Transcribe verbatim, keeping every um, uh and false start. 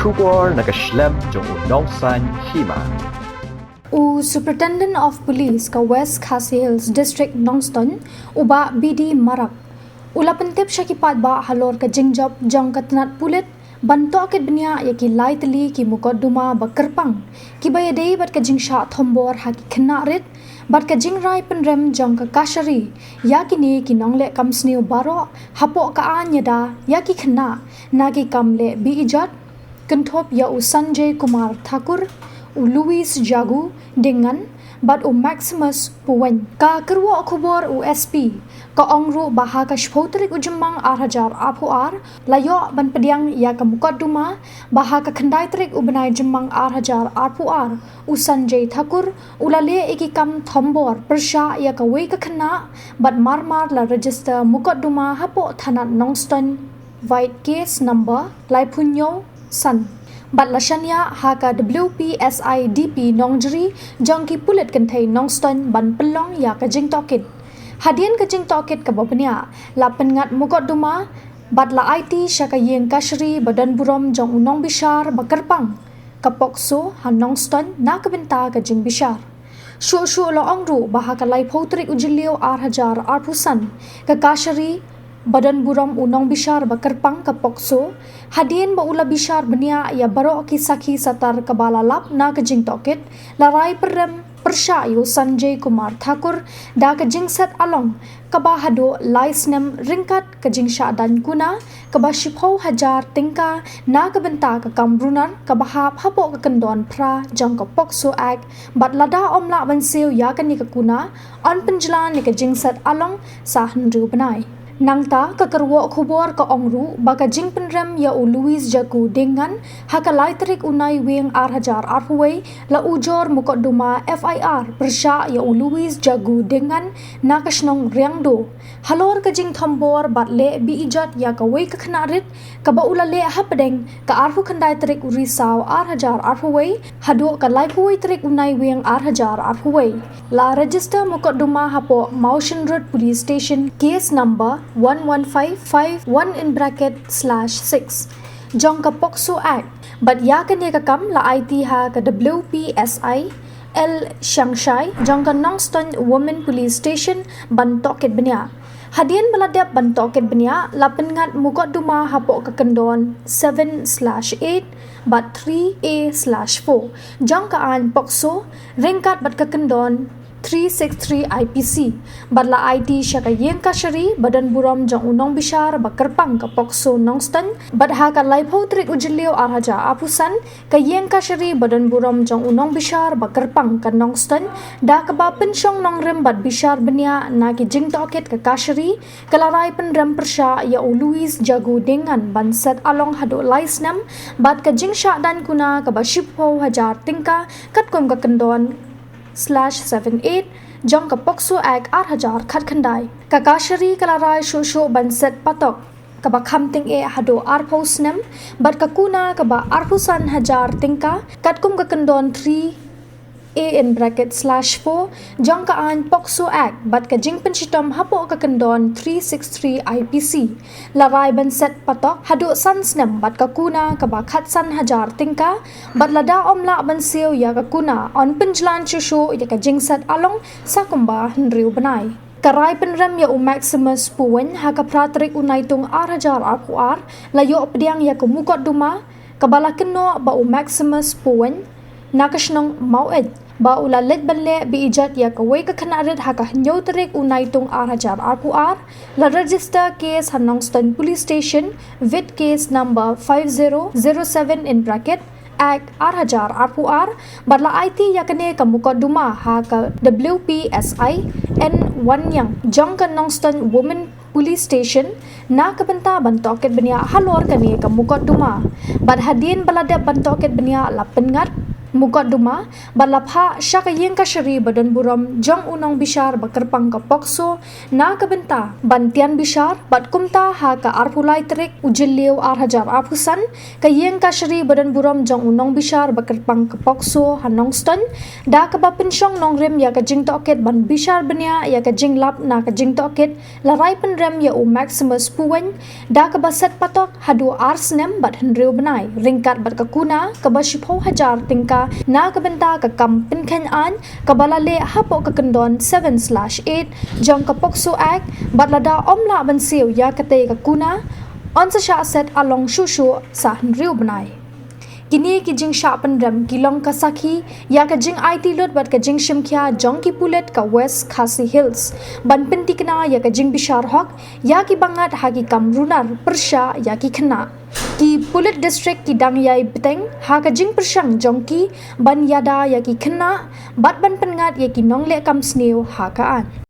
Khubor na ka shlem jong u Nongsaiñ Hima. U Superintendent of Police ka West Khasi Hills District Nongstoiñ, u Bah B D Marak, u la pyntip sha ki paidbah halor ka jingjop jong ka tnat pulit ban tohkit bniah ïa ki lai tylli ki mukotduma ba kyrpang, kiba ïadei bad ka jingshah thombor ha ki khynnah rit bad ka jingrai pynrem jong ka kashari ïa kine ki nongleh kam sniew baroh hapoh ka aiñ ïada ïa ki khynnah na ki kam leh beh-ijot, kynthup ïa u Sanjay Kumar Thakur, u Louis Jagu Dengan bad u Maximus Puweng. Ka kyrwoh khubor u S P ka ong ruh ba ha ka shiphew tarik u Jymmang ar hajar arphew ar la ïoh ban pdiang ïa ka mukotduma, ba ha ka khyndai tarik u bnai Jymmang ar hajar arphew ar u Sanjay Thakur u la leh ïa ki kam thombor pyrshah ïa kawei ka khynnah bad mar mar la register mukotduma hapoh thanat Nongstoiñ, via case number laiphew hynñiew san. Bad la shaniah ha ka W P S I D P Nongjri jong ki pulit kynthei Nongstoiñ ban pynlong ïa ka jingtohkit. Hadien ka jingtohkit kaba bniah la pynngat mukotduma bad la aiti sha ka ïing kashari ba don burom jong u nongbishar ba kyrpang ka POCSO ha Nongstoiñ na ka bynta ka jingbishar. Shuh shuh la ong ruh ba ha ka laiphew tarik u Jylliew ar hajar arphew san, ka kashari ba don burom u nongbishar ba kyrpang ka POCSO, hadien ba u la bishar bniah ïa baroh ki sakhi satar kaba la lap na ka jingtohkit, la rai pyrrem pyrshah ïa u Sanjay Kumar Thakur da ka jingset along kaba haduh lai snem ryngkat ka jingshah daiñ kuna kaba shiphew hajar tyngka na ka bynta ka kam runar kaba hap hapoh ka kyndon phra jong ka POCSO Act, bad lada ym lah ban siew ïa kane ka kuna, yn pynjlan ïa ka jingset along sa hynriew bnai. Nangta ka kyrwoh khubor ka ong ruh ba ka jingpynrem ïa u Louis Jagu Dengan ha ka lai tarik u Naiwieng ar hajar arphew wei la ujor mukotduma F I R pyrshah ïa u Louis Jagu Dengan na ka shnong Riangdo halor ka jingthombor bad leh beh-ijot ïa kawei ka khynnah rit kaba u la leh hapdeng ka arphew khyndai tarik u Risaw ar hajar arphew wei haduh ka laiphew wei tarik u Naiwieng ar hajar arphew wei. La register mukotduma hapoh Mawshynrut Police Station, case number one one five five one in bracket slash six jong ka POCSO Act. Bad ïa kane ka kam la aiti ha ka W P S I L Shangshai jong ka Nongstoiñ Women Police Station ban tohkit bniah. Hadien ba la dep ban tohkit bniah la pynngat mukotduma hapoh ka kyndon seven slash eight bad three A slash four jong ka aiñ POCSO ryngkat bad ka kyndon three six three I P C. Bad la aiti sha ka ïing kashari ba don burom jong u nongbishar ba kyrpang ka POCSO Nongstoiñ, bad ha ka laiphew tarik u Jylliew ar hajar arphew san, ka ïing kashari ba don burom jong u nongbishar ba kyrpang ka Nongstoiñ, da kaba pynshong nongrim bad bishar bniah na ki jingtohkit ka kashari, ka la rai pynrem pyrshah ïa u Louis Jagu Dengan ban set along haduh lai snem bad ka jingshah daiñ kuna kaba shiphew hajar tyngka katkum ka kyndon slash seven eight jong ka POCSO Act ar hajar khatkhyndai. Ka kashari ka la rai shuh shuh ban set patok kaba kham tyngeh haduh arphew snem bad ka kuna kaba arphew san hajar tyngka katkum ka kyndon three A in bracket slash four jong ka aiñ POCSO Act bad ka jingpynshitom hapoh ka kyndon three six three I P C. La rai ban set patok haduh san snem bad ka kuna kaba khatsan hajar tyngka, bad lada ym lah ban siew ïa ka kuna, yn pynjlan shuh shuh ïa ka jingset along sa kumba hynriew bnai. Ka rai pynrem ïa u Maximus Puweng ha ka phra tarik u Naitung ar hajar arphew ar la ïoh pdiang ïa ka mukotduma kaba la kynnoh ba u Maximus Puweng na ka shnong Maweit ba u la leit ban leh beh-ijot ïa kawei ka khynnah rit ha ka hynñiew tarik u Naitung ar hajar arphew ar, la register case ha Nongstoiñ Police Station with case number five zero zero seven in bracket Act ar hajar arphew ar, bad la aiti ïa kane ka mukotduma ha ka W P S I N Waniang jong ka Nongstoiñ Women Police Station na ka bynta ban tohkit bniah halor kane ka mukotduma. Bad hadien ba la dep ban tohkit bniah la pynngat mukotduma bad la phah sha ka ïing kashari ba don burom jong u nongbishar ba kyrpang ka POCSO na ka bynta ban tian bishar bad kumta ha ka arphew lai tarik u Jylliew ar hajar arphew san, ka ïing kashari ba don burom jong u nongbishar ba kyrpang ka POCSO ha Nongstoiñ da kaba pynshong nongrim ïa ka jingtohkit ban bishar bniah ïa ka jinglap na ka jingtohkit la rai pynrem ïa u Maximus Puweiñ da kaba set patok haduh ar snem bad hynriew bnai ryngkat bad ka kuna kaba shiphew hajar tyngka na ka bynta ka kam pynkheiñ aiñ kaba la leh hapoh ka kyndon seven slash eight jong ka POCSO Act bad lada ym lah ban siew ïa katei ka kuna yn sa shah set along shuh shuh sa hynriew bnai. Kine ki jingshah pynrem ki long ka sakhi ïa ka jingaiti lut bad ka jingshimkhia jong ki pulit ka West Khasi Hills ban pyntikna ïa ka jingbishar hok ïa ki ba ngat ha ki kam runar pyrshah ïa ki khynnah. Ki pulit district ki dang ïai bteng ha ka jingpyrshang jong ki ban ïada ïa ki khynnah bad ban pynngat ïa ki nongleh kam sniew ha ka aiñ.